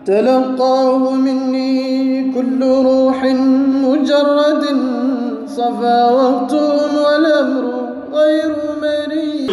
تلقاه مني كل روح مجرد صفا وقت والأمر غير مريض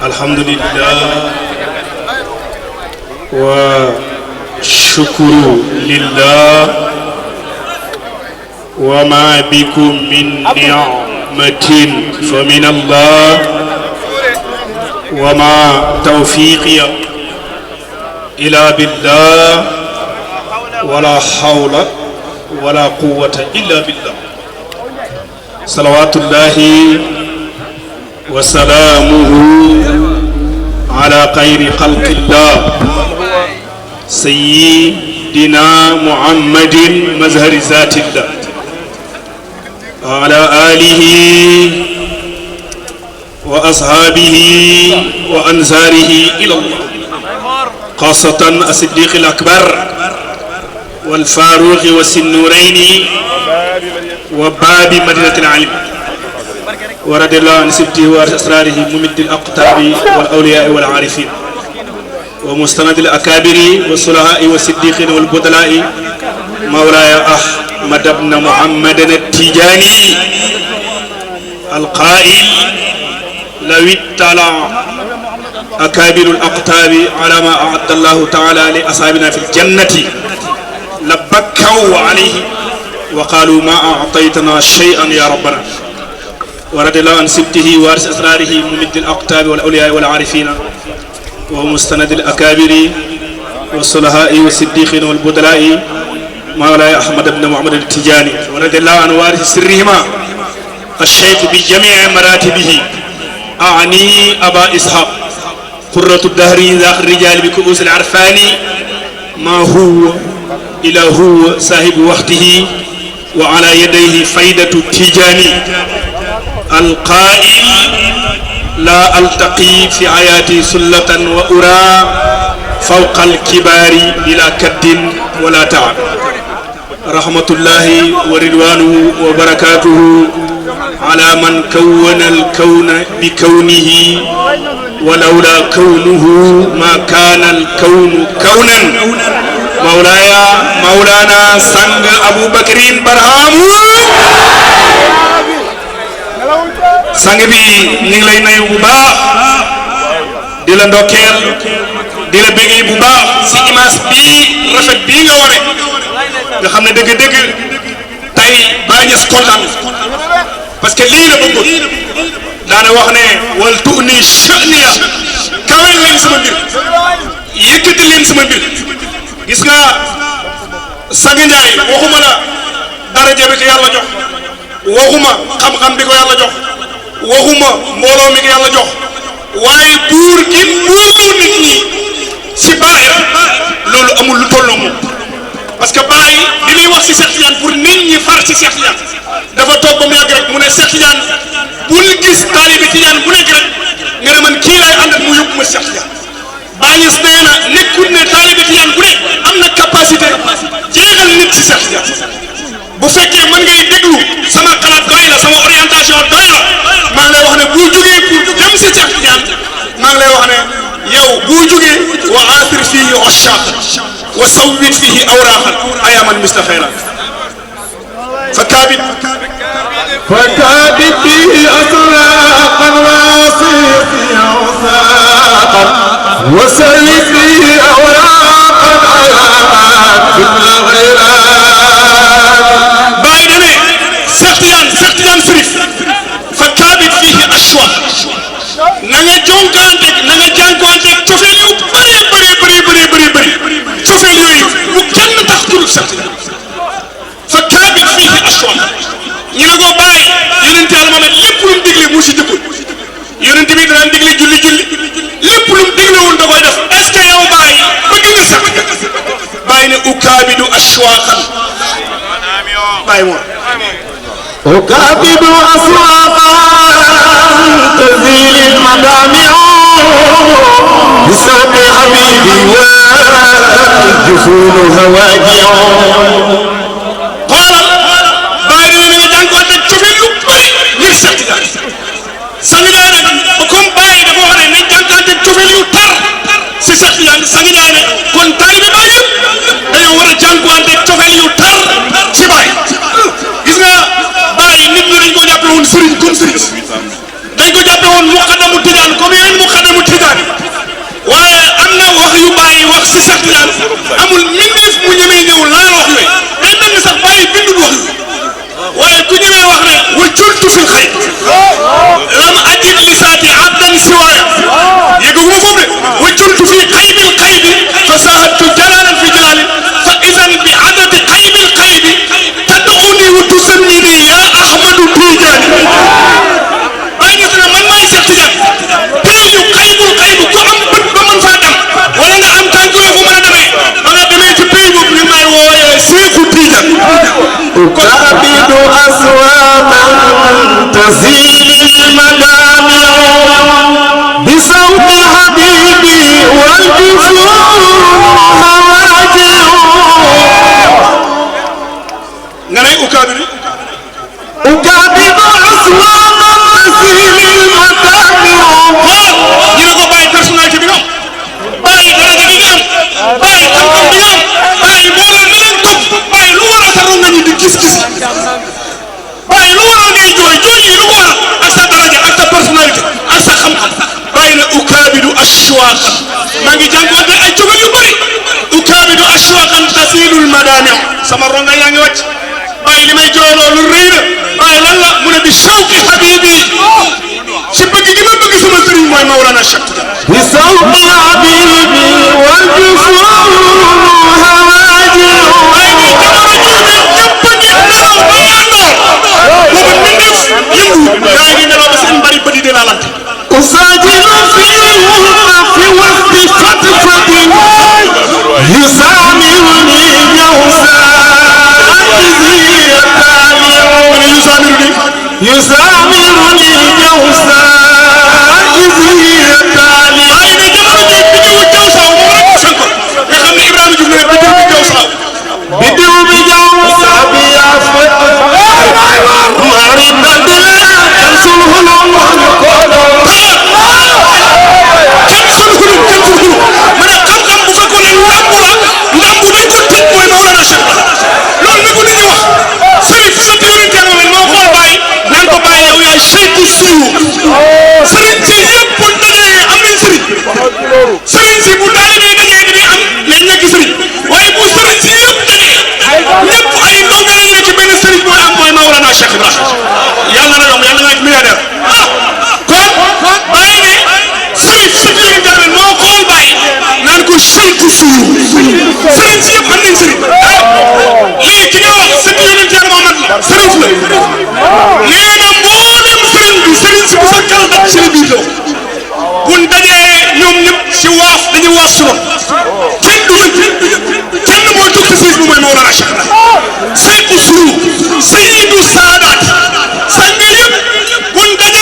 الحمد لله والشكر لله وما بكم من نعمة فمن الله وما توفيقي إلا بالله ولا حول ولا قوة إلا بالله صلوات الله وسلامه على خير خلق الله سيدنا محمد مظهر ذات الله وعلى آله وأصحابه وأنصاره إلى الله خاصة الصديق الأكبر والفاروق والسنورين وباب مدينة العلم ورضي الله عن سبته وأسراره ممد الأقطاب والأولياء والعارفين ومستند الأكابر والصلحاء والصديقين والبدلاء مولاي أحمد بن محمد التجاني القائل لو اطلع أكابر الأقطاب على ما أعد الله تعالى لأصحابنا في الجنة لبكوا عليه وقالوا ما أعطيتنا شيئا يا ربنا ورضي الله عن سبته وارث أسراره ممد الأقطاب والأولياء والعارفين ومستند الأكابر والصلحاء والصديقين والبدلاء مولاي أحمد بن محمد التجاني ورضي الله عن وارث سرهما الشيخ بجميع مراتبه أعني أبا إسحاق قرة الدهر ذاك الرجال بكؤوس العرفان ما هو إلا هو صاحب وقته وعلى يديه فايدة التجاني القائل لا ألتقي في حياتي سلة وأرى فوق الكبار بلا كد ولا تعب رحمة الله ورضوانه وبركاته على من كون الكون بكونه ولولا كونه ما كان الكون كونا مولانا سنگ أبو بكر برهام sang bi ñu ngi lay nuyu bu baax di la ndokkeel di la bëggee bu baax si image bii rafet bii nga wone nga xam ne dëgg-dëgg tey Baay Ñas kontaan parce que lii la bëggoon daana wax ne wal tu'ni sha'niya kawel leen sama mbir yëkkati leen sama mbir gis nga Sang Njaay waxuma la daraja bi ko yàlla jox waxuma xam-xam bi ko yàlla jox waxuma mbooloo mi ko yàlla jox waaye buur gi buurloo nit ñi si Baay loolu amul lu tolloo moom parce que Baay li muy wax si Cheikh Tidiane pour nit ñi far si Cheikh Tidiane dafa toog ba mu yàgg rek mu ne Cheikh Tidiane bul gis taalibe Tidiane bu nekk rek nga ne man kii laay ànd ak mu yóbbu ma Cheikh Tidiane Baay Ñas nee na nekkul ne taalibe Tidiane bu nekk am na capacité jeexal nit si Cheikh Tidiane bu fekkee mën ngay déglu sama xalaat doy la sama orientation doy la maa ngi lay wax ne boo jógee pour dem si Cheikh Tidiane maa ngi lay wax ne yow boo jógee wa aathir fiihi ushaaq wa sawwit fiihi awraaxan ayaaman misla xayraat fa kaabit bihi asraaqan waasir fiihi awsaaqan wa sawwit fiihi awraaqan ayaaman misla xayraat Baay na ne Cheikh Tidiane Chérif fa kaabit fiihi ashwaaq na nga jonkanteeg na nga jànkuwanteeg cofeel yu bëree bëri cofeel yooyu bu kenn tax turul Cheikh Tidiane fa kaabit fiihi ashwaaq ñu ne ko Baay yonent Yàlla Muhammad lépp lu mu digle mu si jëkkoon yonent bi daan digle julli lépp lu mu digle woon da koy def est-ce que yow Baay bëgg nga Cheikh Tidiane Baay ne ukaabidu ashwaaqan Baay moom أكابد أسواقا تزيل المدامع بسوق حبيبي والجفون هواجع قال Baay ne nga jànkuwanteeg cofeel yu bëri ngir Cheikh Tidiane Sang Njaay nag comme Baay dafa wax ne nañ jànkuwanteeg cofeel yu tar si Cheikh Tidiane Sang Njaay ne kon taalibe Baay yëpp dañoo war a jànkuwanteeg cofeel yu tar si Baay gis nga Baay nit ñi dañ ko jàppe woon sëriñ comme sëriñ dañ ko jàppe woon muqaddamu Tijaan comme yeneen muqaddamu Tijaan waaye am na wax yu Baay wax si Cheikh Tidiane amul mbindeef mu ñemee ñëw laal wax yooyu day mel ni sax Baay bindul wax yooyu waaye ku ñemee wax ne wa jultu fil xayb lam ajid lisaati abdan siwaaya yëgaguma foofu de wa jultu fi xaybil xaybi fa saahadtu jalaalan fi jalaalin fa idan bi adadi xaybil xaybi tad'uni wa tusammini ya Ahmadu Tijaani Baay Ñas ne man maay Cheikh Tidiane teel ñu xaybul xaybi ku am bët ba mën faa dem wala nga am tànk yoo fa mën a demee ba nga demee ukaabiri أكابد أصوات النسيم المتابع ñu ne ko bàyyi personnalité bi nga am bàyyi daraja bi nga am bàyyi xam-xam bi nga am bàyyi mbooloo mi leen topp bàyyi lu waral sa ronga ñi di gis-gis bàyyi lu waral ngay jooy jooy yi lu ko waral ak sa daraja ak sa personnalité ak sa xam-xam bàyyi na ukaabidu ashwaqan maa ngi jànkuwante ay jógal yu bëri ukaabidu ashwaqan tasilul madami sama ronga yaa ngi wàcc bàyyi li may jooy loolu rëy na bàyyi lan la mu ne bi shawqi habibi ci bëgg gi ma bëgg sama sëriñ mooy Mawlana Cheikh بصوت حبيبي والجفون هواجر waaye ni jamono jooju ñëpp a ngi nelaw ba yandoor boobu mbindeef yëngu yaa ngi nelaw ba seen bari bëdi di laalante أساجل في الغرفة وسط فتفة يسامرني جوسا يسامرني جوسا waaye ne jamono ji biddiwu jaw saaw moom rek ko sanko nga xam ne Ibrahima Diouf ne biddiw bi jaw saaw بدو بجوسا بيا ماري بدلا كنسل هلوم kenn sul hulum ma ne xam-xam bu fekkoon ne ndàmb la ndàmb bañ ko tëj mooy Mawlana Cheikh loolu la ko nit ñi wax sëriñ sa diwlin te moom moo xool bàyyi naan ko bàyyi yow yaay saytu suyu sëriñ si yëpp bu dajee am nañ sëriñ sëriñ si bu taalibe dajee dañuy am nañ nekk sëriñ waaye bu sëriñ si yëpp dajee ñëpp ay ndongo lañ nekk benn sëriñ mooy am mooy Mawlana Cheikh Ibrahima yàlla na yomb yàlla nga nekk milliardaire kon bàyyi ne sëriñ sa diwlin te moo xool bàyyi naan ko saytu suyu sëriñ si yëpp am nañ sëriñ lii ki nga wax sa diwlin te Muhammad la sëriñ si la nee na mboolem sëriñ bi sëriñ si bu sa kal dak si la biir buñ dajee ñoom ñëpp si waaf dañuy waaf suba kenn du yëg kenn mooy tukki siis bu mooy Mawlana Cheikh saytu suyu sayyidu saadaat sang yëpp buñ dajee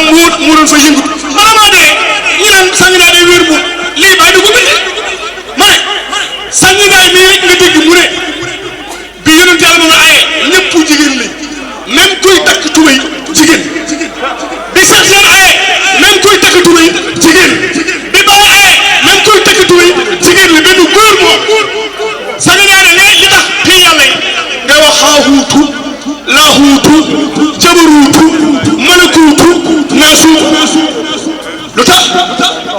mbóot mu doon fa yëngut bala maa dee ñu naan sang naa day wér buut lii bàyyi du ko bindee ma ne sang ngaay mii nga dégg mu ne bi yonent yàlla moom la aye ñëpp jigéen lañ même kuy takk tubéy jigéen bi sax yéen aye même kuy takk tubéy jigéen bi bàyyi aye même kuy takk tubéy jigéen la benn góor moom sang ngaay ne li tax fii yàlla yi ngay wax xaahuutu laahuutu jabaruutu malakuutu naasuutu lu tax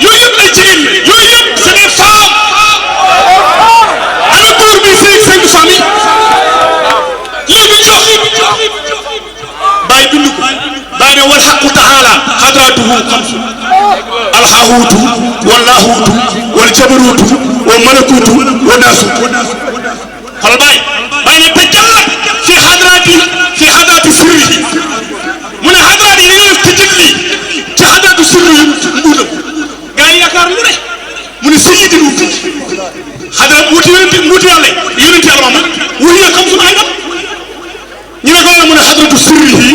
yooyu yëpp ay jigéen la yooyu yëpp c'est des femmes ana góor bi sëy 5 famille lii du jox bàyyi bind ko bàyyi ne wal xaqu taala xadratuhu xamsu alxaahuutu wal laahuutu wal jabaruutu wal malakuutu wa naasuutu xoolal bàyyi ne tajallat fi xadrati sirrihi mu ne xadraat yi dañoo def tajalli ci xadratu sirri yi mbuutam gaa yi yaakaar lu ne mu ne sayyidul wuti xadrat wuti yàlla Muhammad wuti xam suñu ay ñu ne ko mu ne xadratu sirrihi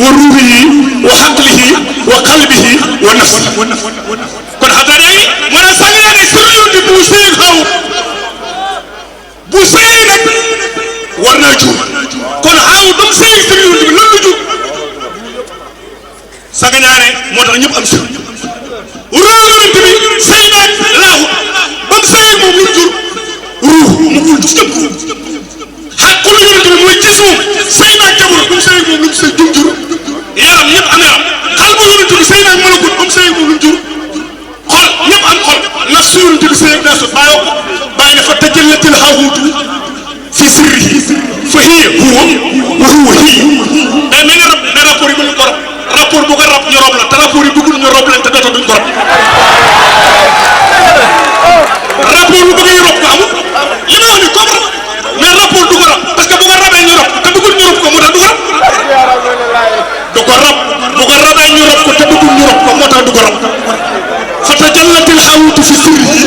wa ruuhihi wa xaqlihi wa qalbihi wa nafsihi kon xadraat yaa ngi moo tax sànni naa ne sirri yonent bu sëy xaw bu sëy nag war naa jur kon xaw dum sëy sirri yonent bi lan la jur saga ñaare moo tax ñëpp am sër ruuh yonent bi sëy naag laahu ba mu sëy moom lu mu jur ruuh mu gul gis tam xaqul yonent bi mooy gis moom sëy naag jamono ba mu sëy moom lu mu sëy jum jur yaram ñëpp am yaram xal bu yonent bi sëy naag mënagul ba mu sëy moom lu mu jur xol ñëpp am xol nafsu yonent bi sëy ak naasu bàyyoo ko bàyyi ne fa tajallatil xaahuutu fi sirrihi fa hiya huwa wa huwa hiya day mel ni rab ne rapport yi mënu ko rab rapport bu ko rab ñu rob la te rapport yi bëggul ñu rob leen te dootoo duñ ko rab rapport bu bëgg ñu rob ko amul li ma wax ni comme mais rapport du ko rab parce que bu ko rabee ñu rob te bëggul ñu rob ko moo tax du ko rab bu ko rabee ñu rob ko te bëggul ñu rob ko moo tax du ko rab fa tajallatil xaawutu fi sirrihi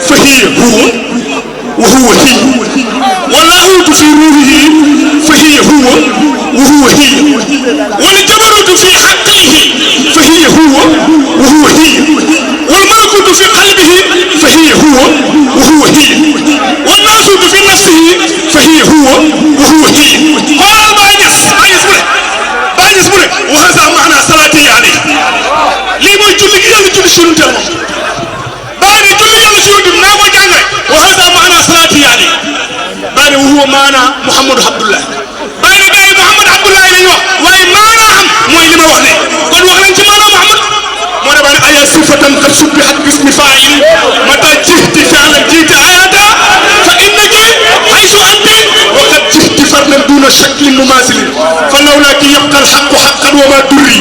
fa hiya huwa wa huwa hiya wa laahuutu fi ruuhihi fa hiya huwa wa huwa hiya wal jabaruutu fi xaqlihi fa hiya huwa wa huwa hiya wal malakuutu fi qalbihi fa hiya huwa wa huwa hiya wal naasuutu fi nafsihi fa hiya huwa wa huwa hiya xoolal Baay Ñas mu ne wa haazaa maanaa salaati alayhi lii mooy julli gi yàlla julli si yonent moom Baay ne julli yàlla si yonent naa ko jàngale wa haazaa maanaa salaati alayhi Baay ne wa huwa maanaa Muhammadu Abdullah Baay ne gars yi Muhammad Abdullah lañ wax waaye maanaa am mooy li ma wax ne kon wax leen ci maanaa Muhammad moo ne Baay ne ayaa sifatan qad subbihat bismi faa'il mata jihti fi'lan jiiti ayata fa innaki haysu anti wa qad jihti fardan duna shaklin mumasilin fa lawlaaki yabqa alhaqqu haqqan wa ma durri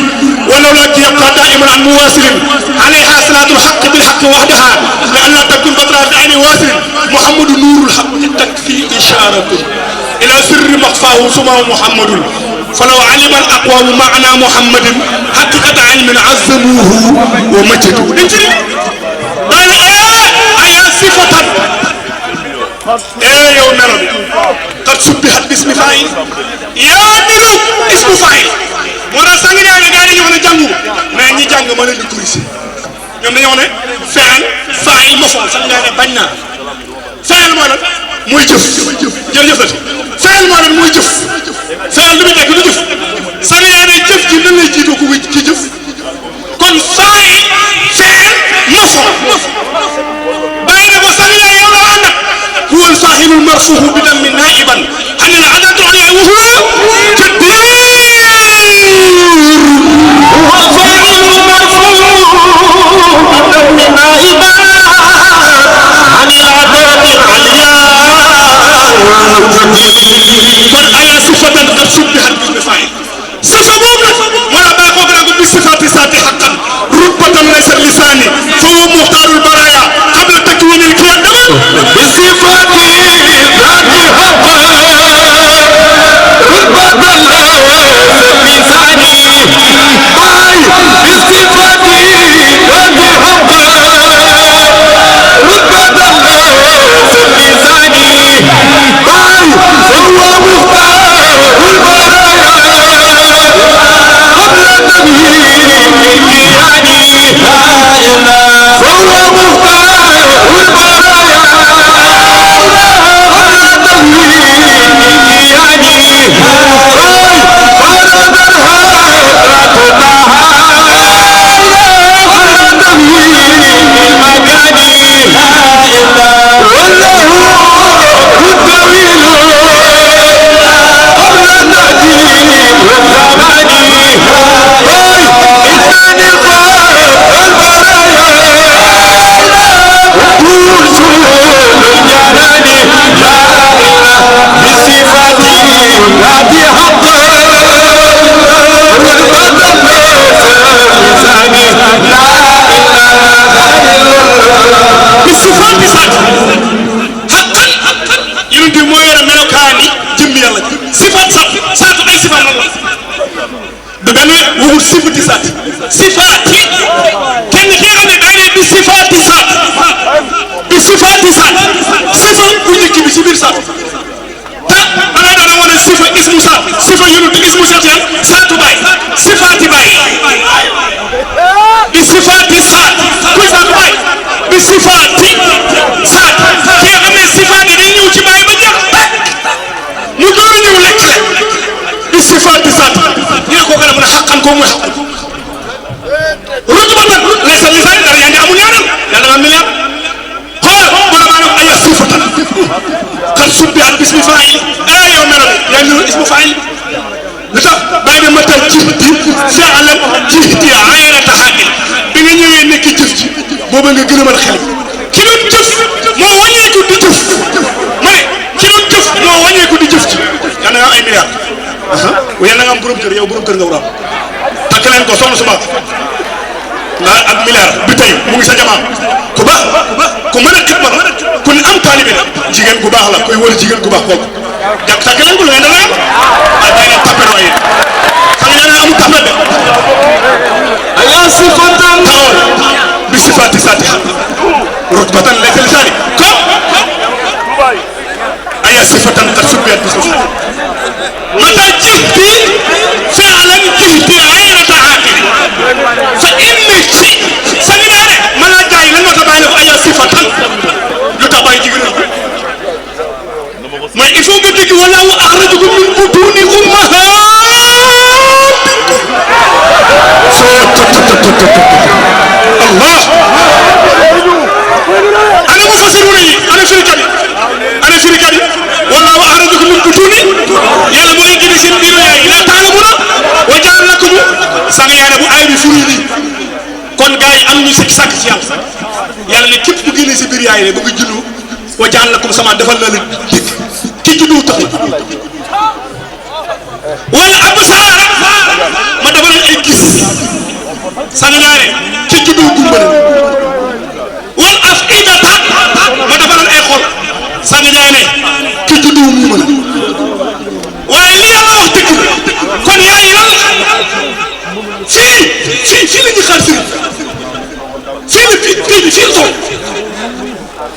wa lawlaaki yabqa daa'iman an muwasilin alayha salatu alhaqqi bilhaqqi wahdaha la an la takun badra bi ayni wasilin muhammadu nurul haqqi takfi isharatun ila sirri maxfaahu suma muhammadun falaw alima al aqwamu maana muhammadin haqiqata ilmin azzamuhu wa majjadu dañ ci daana aya sifatan yow melo bi qad subbihat bismi faa'il yaa niru ismu faa'il moo tax sànq ñaa ne gars yi dañoo ne jàngu mais ñi jàng ma leen di corriger ñoom dañoo ne fi'il faa'il mafoon sànq ñaa ne bañ naa fi'il moo nag mooy jëf jërëjëf la fi'il moo nag mooy jëf fi'il lu muy nekk lu jëf sànq ñaa ne jëf ji nan lay jiitoo ko ci jëf kon faa'il fi'il mafoon bàyyi na ko sànq ñaa yow la ànd هو الفاعل المرفوع بدم نائبا عن العدد العليا وهو تدبير هو الفاعل المرفوع بدم نائبا عن العدد العليا قل أيا صفة قد شبهت بالفاعل صفة مؤمنة ولا newul sifati saat sifaati kenn ki nga xam ne day ne bi sifaati saat sifa bu njëkk bi ci biir saat te balaa dara wane sifa ismu saat sifa yonent ismu saat yan saatu baay sifaati baay bi sifaati saat kuy saatu baay bi sifaati saat ki nga xam ne sifaati day ñëw ci baay ba jeex mu door a ñëw lekk bi sifaati saat ñu ne kooku nag mën a xaqan ko muy xaq rutubatan laysa lisaan dara yaa ngi amul ñaanal yàlla nga am milliard xoolal bala maa ne ay sifatan xar subbihat bismi faa'il yow meram yaa ngi ismu faa'il lu tax bàyyi ne matal jihti fi'lan jihti ayna taxaaqil bi nga ñëwee nekk jëf ji booba nga gën a mën a xel ki doon jëf moo wàññeeku di jëf ma ne ki doon jëf moo wàññeeku di jëf ji yàlla nga am ay milliard yàlla nga am borom kër yow borom kër nga war a am takk leen ko soxna Suba ndax ak milliard bi tey mu ngi sa jamaa ku baax ku mën a xitma la ku ne am taalibe la jigéen gu baax la koy wër jigéen gu baax kooku jàpp takk leen ko lu ngeen da ngeen ah day leen tapé waaye xam nga ne amul tapé de aya sifatan taawal bi sifaati saatiha rutbatan laysa lisaani ko aya sifatan qad subbiyat bi sifaati mata jihti fi'lan jihti ayna taaqili fa inni ci sañu naa ne man laa jaay lan moo tax bàyyi ne ko aya sifatan lu tax bàyyi jigéen mooy il faut nga dégg wallahu axrajakum min butuni ummahaatikum Allah ana mufassiruna yi ana firikat yi wallahu axrajakum min butuni yàlla moo leen génne seen biiru yaay laa ta'lamuna wa ja'ala lakum sang yaay ne bu aay bi firi nii kon gars yi am ñu sikki sàkk ci yàlla ne képp ku génne si biir yaay ne ba nga juddu wa ja'ala lakum sama defal na la dikk ki juddu tax wala absaar ma defal leen ay gis sang yaay ne ki juddu gumba wal afidata ma defal leen ay xol sang yaay ne ki juddu muuma la waaye li yàlla wax dëgg kon yaay lan fii la ñuy xaar sëriñ fii la tool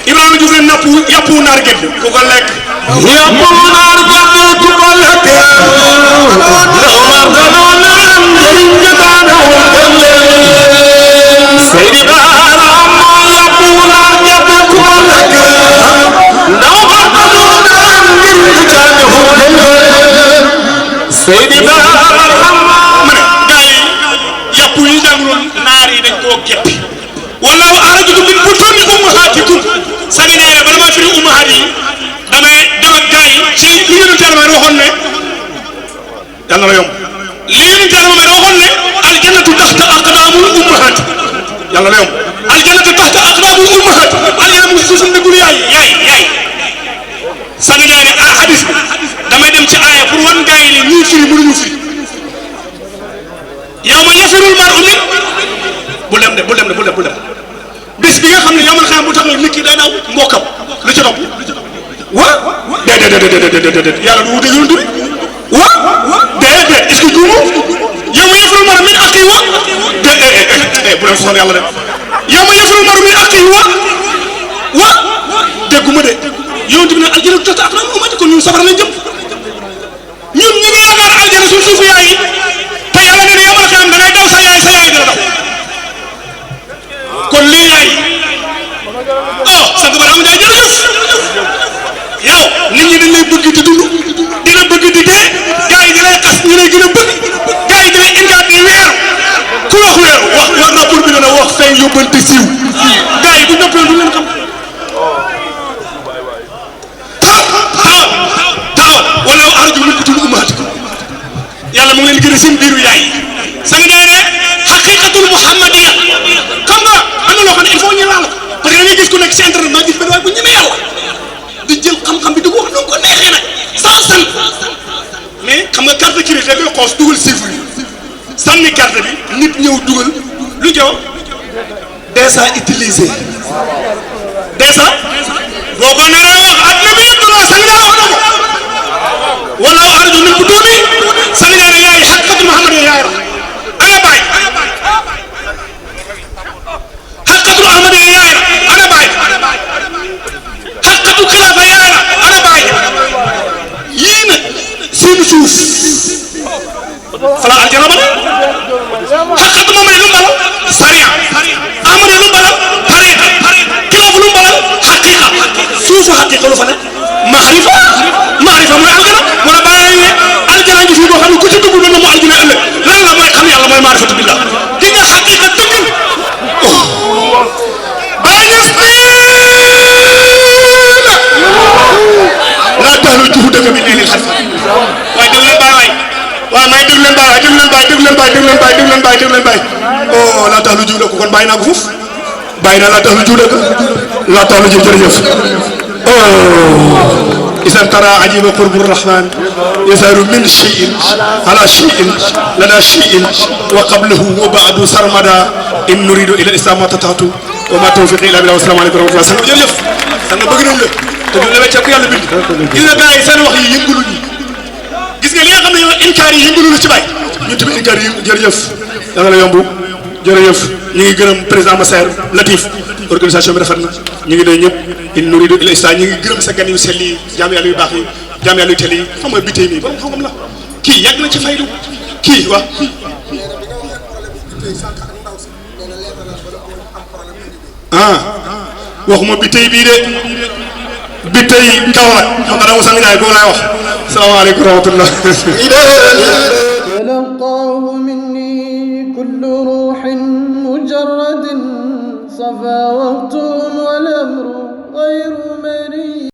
Ibrahima Diouf ne napp yàppu naar gerte ku ko lekk. yàppu naar gerte ku ko lekk. law mar danoo naan njëriñ jotaane woon leen. Seydi Bara moo yàppu naar gerte ku ko lekk. law mar danoo naan njëriñ jotaane woon leen. Seydi Bara ma ne gars yi yàpp yi jànguloon naar yi dañ koo geppi wallahu axrajakum min butuni ummahaatikum sànni nee na bala maa firi ummahaat yi damay dem ak gars yi ci li yonent Yàlla waxoon ne yàlla na yomb li yonent Yàlla waxoon ne aljannatu taxta aqdaamul ummahaat yàlla na yomb aljannatu taxta aqdaamul ummahaat aljana mu ngi suuf ndegul yaay sànni nee na hadis bi damay dem ci aaya pour wan gars yi ne ñuy firi mënuñu firi yawma yafirul mar'u min bul dem bés bi nga xam ne yomal xam bu tax nit ki day daw mbokkam lu ci topp déedéet yàlla du wute yonent bi déedéet est-ce que juumu yawma yafirul mar'u min axiihi bu leen soxla yàlla de yawma yafirul mar'u min axiihi dégguma de yonent bi ne aljana du taxta aqdaamil ummahaat kon ñun safara lañ jëm ñun ñi ngi yaakaar aljana suñ suufu yaay yi te yàlla ne yomal xam da ngay daw sa yaay dina daw kon lii yaay sant Bara Ndiaye jërëjëf yow nit ñi dañ lay bëgg di dund di la bëgg di dee gars yi di lay xas ñu lay gën a bëgg gars yi di lay ingaat di weer ku wax weer wax rapport bi dana wax feeñ yóbbante siiw gars yi bu ñëppee du leen xam taxaw wala axrajakum min butuni ummahaatikum yàlla mu ngi leen gën a seen biiru yaay sang nee ne xaqiqatul muhammadiya xam nga am na loo xam ne il faut ñu laal parce que da ngay gis ku nekk ci internet maa gis benn waaye bu ñemee yàlla di jël xam-xam bi di ko wax nu ko neexee nag sans san mais xam nga carte crédit da ngay xoos dugal chiffre yi sànni carte bi nit ñëw dugal lu jow déjà utilisé déjà boo ko naree wax adduna bi yëpp la sang daa wax na ko wala axrajakum min butuni sang nee na yaay xaqiqatul muhammadiya yaay ana déglu leen bàyyi oh laa tax lu jiw la ko kon bàyyi naa ko foofu bàyyi naa laa tax lu jiw la ko laa tax lu jiw jërëjëf oh isan tara ajiba qurbur rahman yasaru min shay'in ala shay'in lana shay'in wa qablahu wa ba'du sarmada in nuridu ila islam ma tatatu wa ma tawfiqi illa billah wa assalamu alaykum wa rahmatullahi sang jërëjëf sang bëgg nañ la te du la wecce ko yàlla bind gis nga gars yi seen wax yi yëngulu ñi gis nga li nga xam ne yow inkaar yi yëngulu ci bàyyi ñun tamit inkaar yi jërëjëf da nga la yomb jërëjëf ñu ngi gërëm président Massaer Latif organisation bi rafet na ñu ngi doon ñëpp in nuridu ila islam ñu ngi gërëm sa gan yu sell yi jaam yàlla yu baax yi jaam yàlla yu teel yi xam nga bi tey mii borom xam-xam la kii yàgg na ci faydu kii wax waxuma bi tey bii de bi tey kaw nag xam nga dama sang jaay boobu laay wax salaamaaleykum wa rahmatullah تلقاه مني كل روح مجرد صفا وقت والأمر غير مريء